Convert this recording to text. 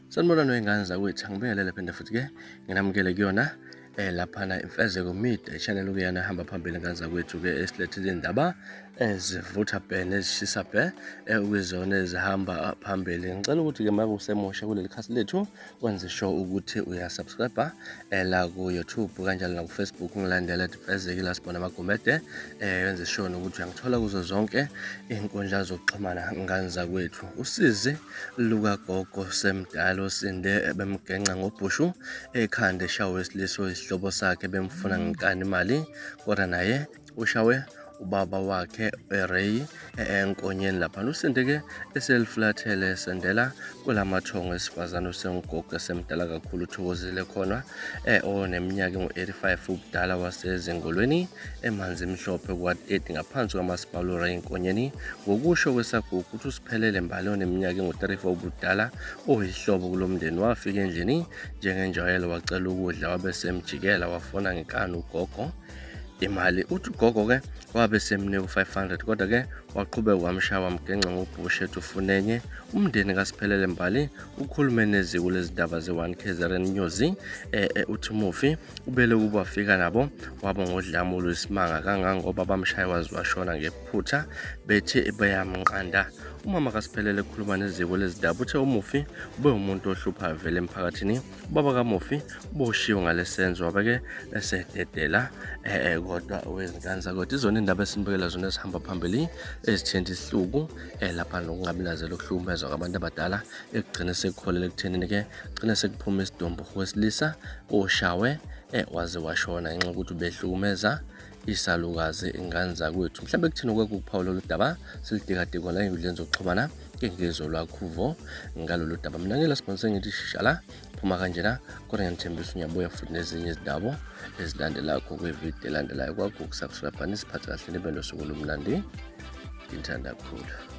Sanibonani wey'ngane zakwethu, angibingelele phinde futhi-ke nginamukele kuyona laphana Imfezeko Media channel kuyana hamba phambili ngane zakwethu-ke esilethele indaba ezivutha bhe nezishisa bhe okuyizona ezihamba phambili. Ngicela ukuthi-ke uma usemusha kuleli khasi lethu wenze sure ukuthi uyasubscribe la ku-YouTube kanjalo naku-Facebook ungilandele at Mfezeki la sibona amagumede wenze sure nokuthi uyangithola kuzo zonke iy'nkundla zokuxhumana ngane zakwethu. Usizi lukagogo semdala osinde bemgenca ngobhushu ekhanda eshawe wesilisa oyisihlobo sakhe bemfuna ngenkani imali kodwa naye ushawe ubaba wakhe eRay eNkonyeni lapha usinde ke eselifulathele esendela kulamathongo esifazane usengugogo esemdala kakhulu uthokozile khona oneminyaka engu-85 ubudala wasezingolweni eManzimhlophe kuWard 8 ngaphansi kwaMasipala uRay Nkonyeni. Ngokusho kwesagugu uthi uSiphelele Mbali oneminyaka engu-34 ubudala oyihlobo kulo mndeni wafika endlini njengenjwayelo wacela ukudla wabe semjikela wafona ngenkani ugogo imali. Uthi ugogo-ke wabe semnika u-500 kodwa-ke waqhubeka wamshaya wamgenca ngobhusha ethi ufuna enye. Umndeni kaSiphelele Mbali ukhulume neziko lezindaba ze-1 KZN News uthi umufi Ubele ukuba wafika nabo waba ngodlame oluyisimanga kangangoba bamshaye waze washona ngephutha bethi bayamnqanda. Umama kaSiphelele ekhuluma neziko lezindaba uthe umufi ube umuntu ohluphayo vele emphakathini. Ubaba kamufi uboshiwe ngalesenzo wabeke esededela kodwa wezingane zakwethu izona indaba esinibekela zona ezihamba phambili ezithinta isihluku lapha nokungabi nazelo okuhlukumezwa kwabantu abadala ekugcine sekukholela ekuthenini ke Gcine sekuphuma isidumbu wesilisa oshawe waze washona ngenxa yokuthi ubehlukumeza isalukazi ingane zakwethu. Mhlawumbe kuthina okwakho ukuphawula lolu daba silidikadikwa la ey'nkundleni zokuxhumana ke ngizwe lwakho uvo ngalolu daba. Mina ngila sponsor ngithi shisha la phuma kanjena kodwa ngiyanithembisa ngiyabuya futhi nezinye izindaba ezilandelayo kwividiyo elandelayo. Kwakho ukusubscribe nisiphathe kahle nibe nosuku olumnandi. Ngithanda kakhulu.